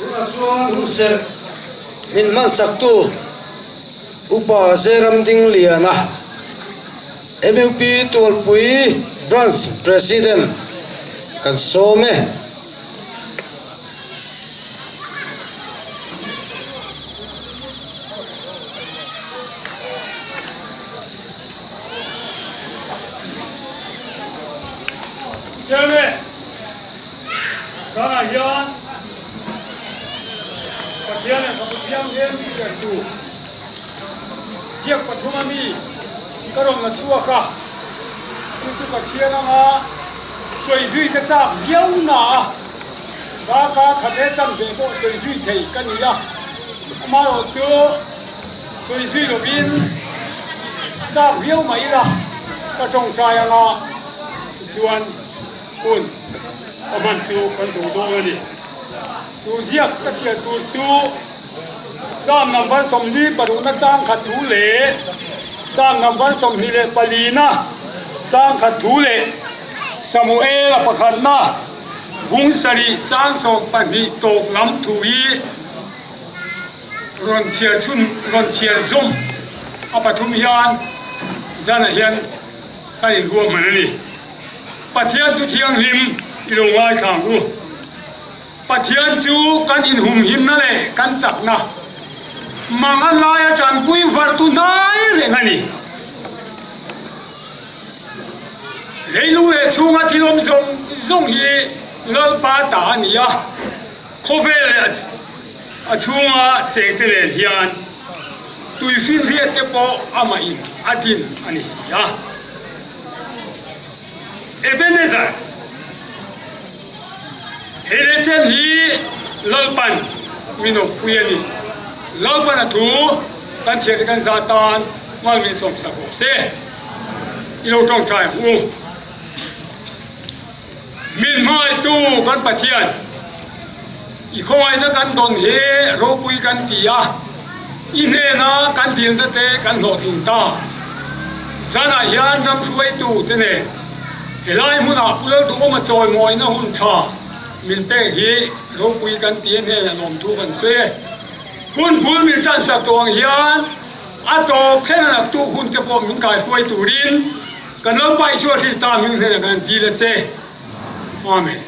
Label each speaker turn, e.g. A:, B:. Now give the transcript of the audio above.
A: Tunah chuan hunserh min hmansaktu Upa Zeramdingliana, MUP Tualpui Branch President kan sawm e.
B: Chairman, Zanah hian Pathian leh Fapa Thianghlim chhiartu ziak pathum a mi ka rawn la chhuak a, chu chu ka chhiar anga sawi zui ka chak viau na a, darkar khat leh chanve pawh sawi zui thei ka ni a, amaherawh chu sawi zui lovin chak viau mai ila ka tawngtai anga tichuan hun a hman chu kan zo dawn a ni. Chu ziak ka chhiar tur chu Psalm number 46 na chang khat thu leh Psalm number 24 na chang khat thu leh Samuel-a pakhatna vung sarih chang 12 tawp lam thu hi rawn chhiar chhun rawn chhiar zawm a pathum hian zanah hian ka inruahman a ni. Pathian thu thianghlim i lo ngaithla ang u. Pathian chu kan inhumhimna leh kan chakna mangan laia tanpui vartu hnai reng a ni. Leilung leh chhunga thil awm zawng zawng hi Lalpa ta a ni a, khawvel leh a chhunga chengte nen hian tuifinriat te pawh amahin a din a ni si a. Ebenezer, He leh chen hi Lalpan min awmpui a ni. Lalpan a thu kan chhiar te kan zah tan ngal min sawmsak rawh se. I lo tawngtai ang u. Min hmangaihtu kan Pathian, i khawngaihna kan dawn hi ropui kan ti a, i hnena kan dilna te kan hlawhtling ta. Zanah hian ram hruaitu te nen helai hmunah Pu Lalduhawma chawimawina hun tha min pek hi ropui kan ti a hnenah lawmthu kan sawi e. Hun bul min tansak tawh ang hian a tawp thleng a naktuk hun te pawh min kaihruai turin Kan Lalpa Isua Krista hming hnenah kan dil a che. Amen.